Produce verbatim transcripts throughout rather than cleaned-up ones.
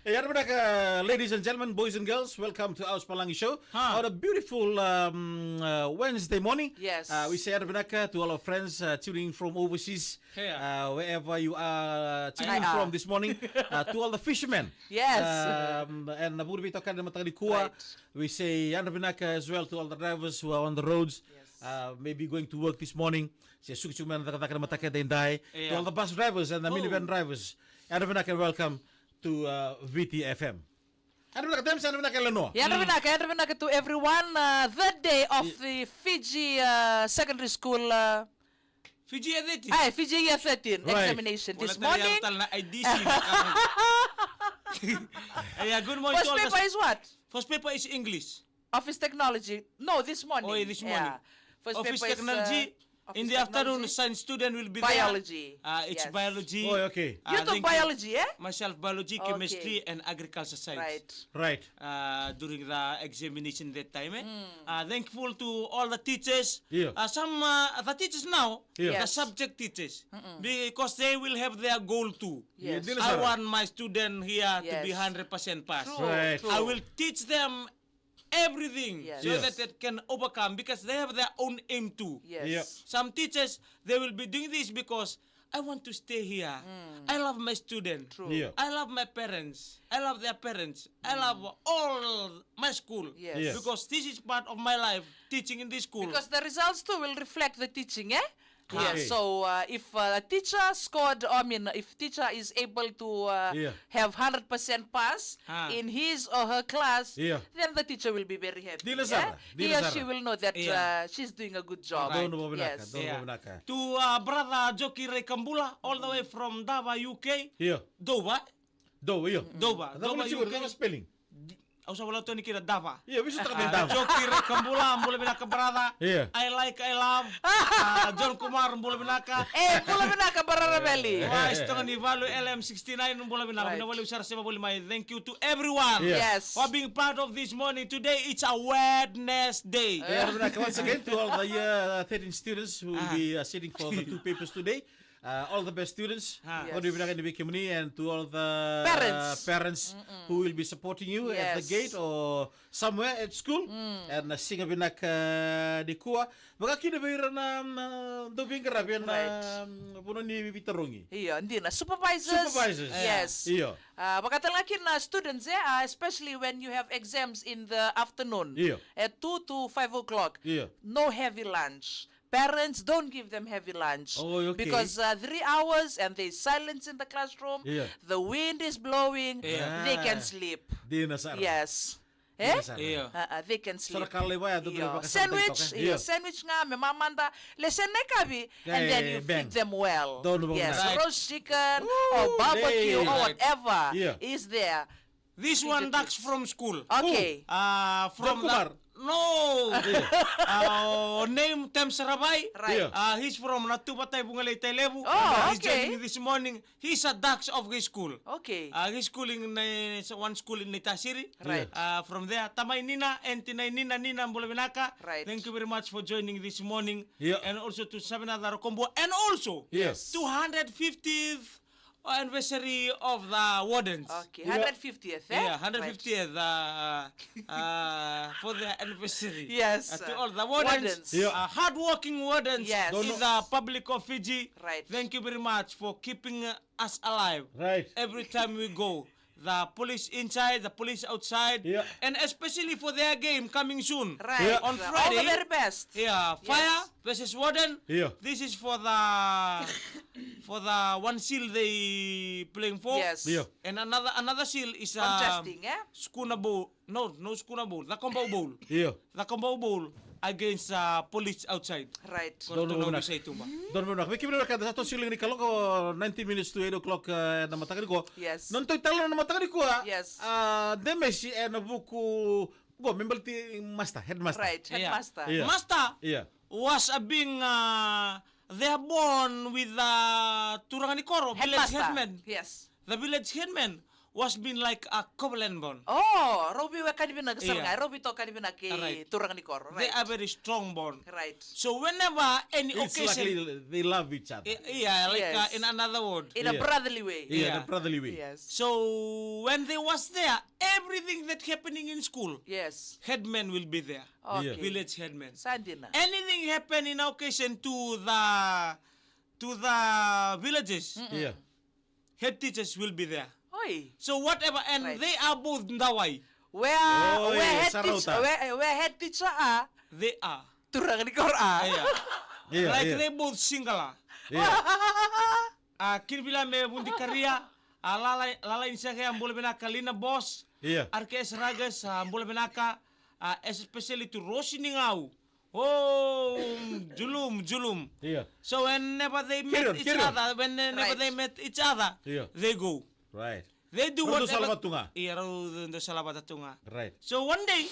Hey, yadra vinaka, ladies and gentlemen, boys and girls, welcome to Aus Palagi Show. Huh. On a beautiful um, uh, Wednesday morning. Yes. Uh, we say yadra vinaka to all our friends uh, tuning in from overseas, yeah, uh, wherever you are uh, tuning in from this morning. Uh, to all the fishermen. Yes. Um, and na vuri vei tokani na mataka nikua. Right. We say yadra vinaka as well to all the drivers who are on the roads. Yes. Uh, maybe going to work this morning. Se sukusuku mai na cakacaka na mataka edaidai. Yeah. To all the bus drivers and the minivan drivers. Yadra vinaka and welcome to uh, V T F M. Yadra vinaka Thames, yadra vinaka Eleanor. Yadra vinaka, yadra vinaka to everyone. Uh, third day of the Fiji uh, Secondary School. Uh, Fiji thirteen. Ay, Fiji Year thirteen examination this morning. Wala tale na I D C na ka. Yeah, good morning. First paper is what? First paper is English. Office technology. No, this morning. Oh, yeah, this morning. Yeah. First paper is, uh, office technology. In the afternoon, science student will be there. Biology. Uh, it's biology. Oh, okay. You took biology, eh? Myself, biology, chemistry, and agriculture science. Right. Right. Uh, during the examination that time, eh? Uh, thankful to all the teachers. Yeah. Uh, some uh, the teachers now, the subject teachers, because they will have their goal too. Yes. I want my student here to be hundred percent pass. True, true. I will teach them everything so that they can overcome because they have their own aim too. Yes. Yeah. Some teachers, they will be doing this because I want to stay here. I love my student. True. Yeah. I love my parents. I love their parents. I love all my school. Yes. Yes. Because this is part of my life, teaching in this school. Because the results too will reflect the teaching, eh? Yeah, okay. So uh, if uh, a teacher scored, I mean, if teacher is able to uh, have hundred percent pass in his or her class, then the teacher will be very happy. Dina sara, dina sara. He or she will know that uh, she's doing a good job. Right. Donu vinaka, yes. Donu vinaka. To uh, brother Joki Rekambula, all the way from Dava, U K. Yeah. Dover. Dover, yeah. Dover. Dover, U K. Spelling. Au sa vola toni kina Dava. Ia, visu taka mai Dava. Joki Rekambula, bula vinaka brother. Ia. I like, I love. Ah, John Kumar, bula vinaka. Eh, bula vinaka brother Veli. Wa, Stongani Valu, L M sixty-nine, bula vinaka. Right. Vinaka voli sara sema voli mai. Thank you to everyone. Ia. Yes. For being part of this morning. Today it's a Wednesday. Ia, bula vinaka once again to all the year uh, thirteen students who will be uh, sitting for the two papers today. Uh, all the best students. Yes. Vakanuinui vinaka yani vei kemuni and to all the parents who will be supporting you at the gate or somewhere at school. And na siga vinaka nikua. Vaka kina vei ira na dau veiqaravi ena vanua ni veitarogi. Io, dina. Supervisors. Supervisors. Yes. Io. Uh, vaka tale ga kina na students, eh, uh, especially when you have exams in the afternoon at two to five o'clock. Io. No heavy lunch. Parents, don't give them heavy lunch. Oh, okay. Because uh, three hours and there's silence in the classroom. Yeah. The wind is blowing. Yeah. They can sleep. Dina sara. Yes. Eh? Dina sara. Yeah. Uh, uh, they can sleep. Sara ka lai vaya, dou kila vaka sara. Sandwich, yeah, sandwich ga me mamada. Lese na ikavi, and then you feed them well. Yes, roast chicken or barbecue or whatever is there. This one ducks from school. Okay. Uh, from John Kumar. No. Uh, name Tem Saravai. Right. Uh, he's from Natuvatai, Vugalei, Tailevu. Oh, okay. He's joining this morning. He's a ducks of his school. Okay. Uh, he's schooling in uh, one school in Naitasiri. Right. Uh, from there, Tamai Nina, Auntie Nai Nina, Nina, bula vinaka. Right. Thank you very much for joining this morning. Yeah. And also to Savina Darokombo. And also, yes, two hundred fiftieth anniversary of the wardens. Okay, hundred fiftieth, eh? Yeah, hundred fiftieth uh, uh, for the anniversary. Yes. Uh, to all the wardens, wardens. Yeah. Uh, hardworking wardens in the public of Fiji. Right. Thank you very much for keeping uh, us alive. Right. Every time we go, the police inside, the police outside, yeah, and especially for their game coming soon. Right. Yeah. On Friday. All the very best. Yeah, fire versus warden. Yeah. This is for the for the one seal they playing for. Yes. Yeah. And another another seal is uh, contesting, eh? Schooner Bowl. No, no Schooner Bowl. The Combo Bowl. Yeah. The Combo Bowl against uh, police outside. Right. Donu vinaka. Vei kemuni na wekada, sa toso tiko na kaloko, nineteen minutes to eight o'clock uh, na mataka nikua. Yes. Na noda italanoa na mataka nikua. Yes. Uh, Demesi ena vuku Qo me baleti master, headmaster. Right, headmaster. Yeah. Master was a being uh, they are born with uh, turaga ni koro, village headman. Yes. The village headman was been like a covenant bond. Oh, rau veiwekani vinaka sara ga, rau veitokani vinaka kei turaga ni koro. They are very strong bond. Right. So whenever any occasion, they love each other. Yeah, like, uh, in another word. In a brotherly way. Yeah, in a brotherly way. Yes. So when they was there, everything that happening in school, yes, headman will be there. Okay. Village headman. Sa dina. Anything happen in occasion to the, to the villages, yeah, head teachers will be there. Oi. So whatever, and they are both Dawai. Where, where head teacher, where, where head teacher are? They are. Turaga ni koro are. Yeah. Like they both single are. Yeah. A, kini vila me vudi karia, a, lala, lala ini sake, a, bula vinaka Lina Boss. Yeah. R K S Ragas, a, bula vinaka, a, especially to Rosi Ningau. Oh, Julum, Julum. Yeah. So whenever they met each other, whenever they met each other, they go. Right. They do whatever. Rau dau salavata tu ga. Yeah, rau dau salavata tu ga. Right. So one day,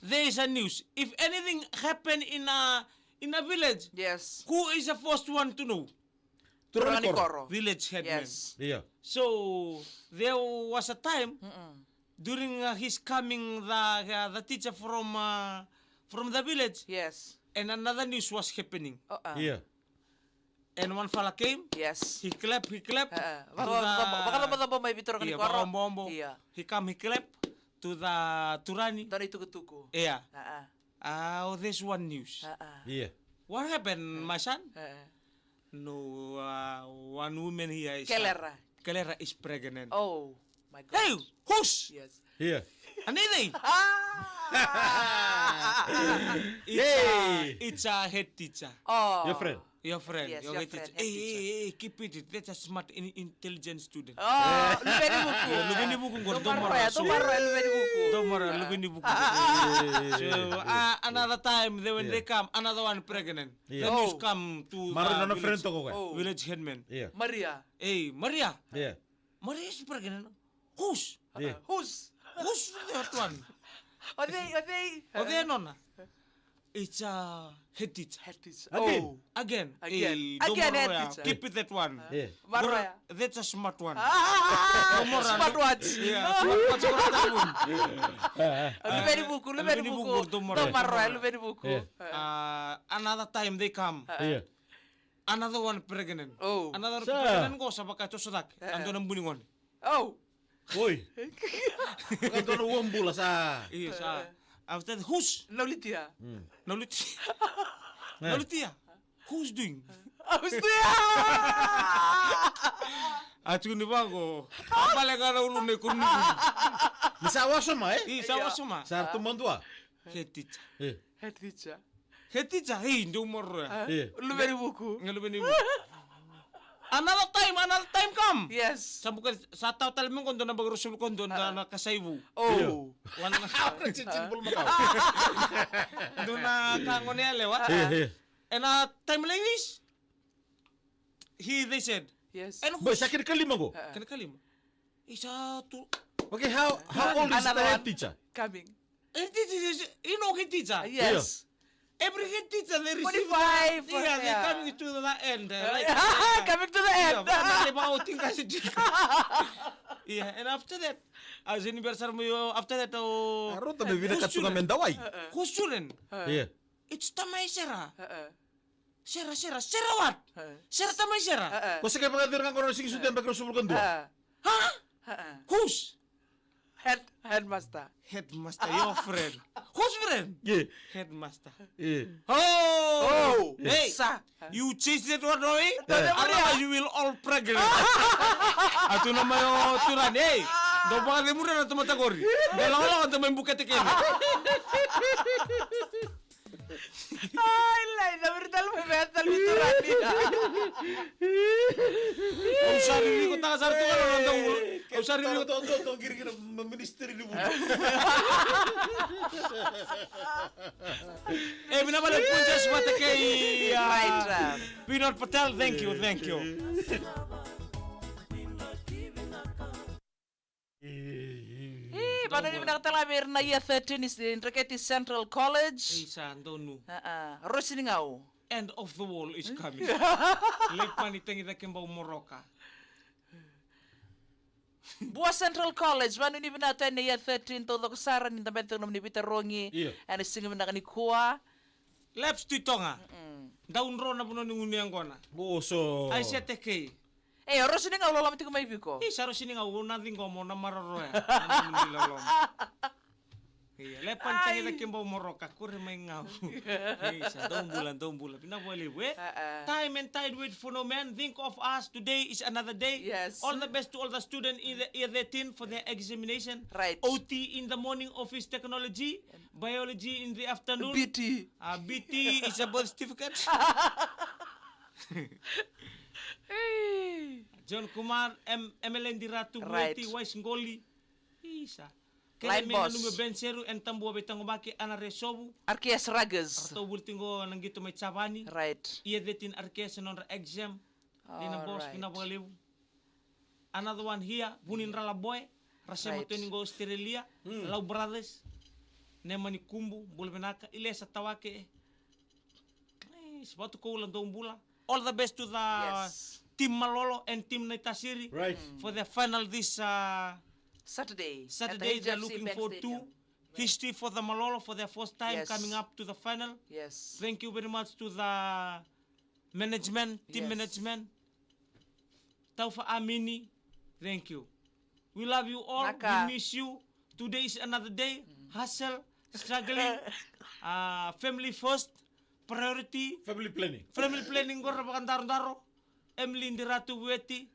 there is a news. If anything happen in a, in a village, yes, who is the first one to know? Turaga ni koro. Village headman. Yes. Yeah. So there was a time during, uh, his coming, the, uh, the teacher from, uh, from the village. Yes. And another news was happening. Uh-uh. Yeah. And one fella came. Yes. He clap, he clap. Uh, vaka, vaka, vaka, mai vei turaga ni koro. Vaka, vaka. Yeah. He come, he clap to the turani. Dua na itukutuku. Yeah. Uh-uh. Ah, oh, there's one news. Uh-uh. Yeah. What happened, my son? Uh-uh. No, uh, one woman here is, uh, Kelera. Kelera is pregnant. Oh, my God. Hey, who's? Yes. Yeah. Another. It's a, it's a head teacher. Oh. Your friend. Your friend. Yes, your friend, head teacher. Hey, hey, hey, keep it. That's a smart, in-, intelligent student. Oh, luveni vuku. Luveni vuku qori. Dou maroroya, dou maroroya, luveni vuku. Dou maroroya, luveni vuku. So, uh, another time, they, when they come, another one pregnant. Yeah. The news come to the village, village headman. Yeah. Maria. Hey, Maria. Yeah. Maria is pregnant. Who's? Yeah. Who's? Who's that one? Are they, are they? Are they nona? It's a head teacher. Head teacher. Again? Oh. Again. Again. Hey, again, head teacher. Keep it that one. Yeah. Maroroya. That's a smart one. Ah, smart watch. Yeah, smart watch. Luveni vuku, luveni vuku. Dou maroroya, luveni vuku. Yeah. Uh, another time they come. Yeah. Another one pregnant. Oh. Another one pregnant qo sa vaka e toso cake. A dua na buni gone. Oh. Oi. Vaka dua na ua bula sa. Io, sa. After that, who's? Naulitia. Naulitia. Naulitia. Who's doing? Who's doing? A tukuni vaqo. A bale ga na ulu nei kuruni. Ni sa wasoma, e? Io, sa wasoma. Sa ratou madua. Head teacher. E. Head teacher. Head teacher, hey, dou maroroya. E. Luveni vuku. Ga luveni vuku. Another time, another time come. Yes. Sa buka, sa tau tale mai qo dua na baki ruasagavulu ka dua na kasai vou. Oh. Io. Wana. Dua na ka gone yalewa. E, e. And a time like this, he, they said. Yes. And who? Boy, sa kena kalima qo. Kena kalima. Isa tu. Okay, how, how old is the head teacher? Coming. Head teacher is, you know, head teacher. Yes. Every head teacher, they receive forty-five, yeah, they're coming to the end, uh, like, uh, coming to the end. Yeah, but they mau tingka si tika. Yeah, and after that, as in, after that, oh, rota me vina ka tu ga me dawai. Whose children? Yeah. It's Tamai Sera. Sera, Sera, Sera what? Sera, Tamai Sera. Ko se kevaka cira ga qo na siga sucu e baki ruasagavulu ka dua. Ha? Who's? Head, headmaster. Headmaster, your friend. Whose friend? Yeah. Headmaster. Yeah. Oh! Oh! Hey! Sa. You change that word, no, eh? Otherwise you will all pregnant. A tu na mai o turani, hey! Dou vakacemuri na tamata qori. Dou lawalawa, dou mai bukete kina. Ai, lai, da viri tale mai vei, tale mai turani. Au sa ririkotaka sara tu ga na noda ulu. Au sa ririkotaka. Dou, dou, dou, qiri, qiri, ma-, ministry ni vuku. E, vinaka vakalevu Princess vata kei, ah, Vinod Patel, thank you, thank you. E, e, e. Io, vanua ni vinaka tale ga vei ira na year thirteen ni Dreketi Central College. Isa, donu. A, a, Rosi Nigau. End of the world is coming. Lepa ni tagicaki bau moroka. Bua Central College, vanua ni vinaka tu ena year thirteen, taucoko sara ni da bete tiko nomuni veitarogi. Io. Ena siga vinaka nikua. Laps tu i Toga. Dau dro na vanua ni gunu yaqona. Oso. Ai se tekei. E, o Rosi ni Gau loloma tiko mai viko. Isa Rosi ni Gau, na ciqoma, na maroroya. Na nomuni loloma. Ia, le pani tagi da kebau moroka, kure mai Gau. Isa, dou bula, dou bula. Vinaka vakalevu, e? Time and tide wait for no man. Think of us. Today is another day. Yes. All the best to all the students in the year thirteen for their examination. Right. O T in the morning, office technology, biology in the afternoon. B T. Uh, B T is a birth certificate. Hey. John Kumar, M-, M L A Diratu, right. Weti, Wais Ngoli. Isa. Kele Line me boss. Nanumi o Ben Seru, en Tabua veitaqomaki, Ana Resovu. R K S Ruggers. Ratou vuli tiko na qito mai Javani. Right. Ia thirteen R K S na nodra exam. Lina boss, right. Vinaka vakalevu. Another one here, Vuni Dralaboe. Rasema, right. Toni qo Australia. Lau Brothers. Nema ni Kubu, bula vinaka. Ilesa Tawake. Eh, Sivatu Koula, dou bula. All the best to the, yes, team Malolo and team Naitasiri, right, for their final this, uh, Saturday. Saturday, at the they're H F C looking Bank forward to Stadium. History for the Malolo for their first time, yes, coming up to the final. Yes. Thank you very much to the management, team, yes, management. Taufa Amini, thank you. We love you all. Naka. We miss you. Today is another day. Hustle, struggling, uh, family first, priority. Family planning. Family planning, qo ra vakadarodaro. Emily Diratu Vueti,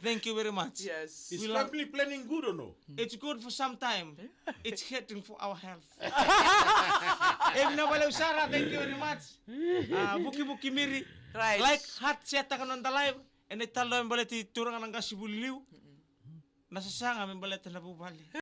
thank you very much. Yes. Is family planning good or no? It's good for some time. It's hurting for our health. E vinaka vakalevu sara, thank you very much. Uh, Vukivuki Miri. Right. Like, heart, share taka na noda live. Ena italanoa me baleti turaga na qasenivuli liu. Na sasaga me baleta na vuvale.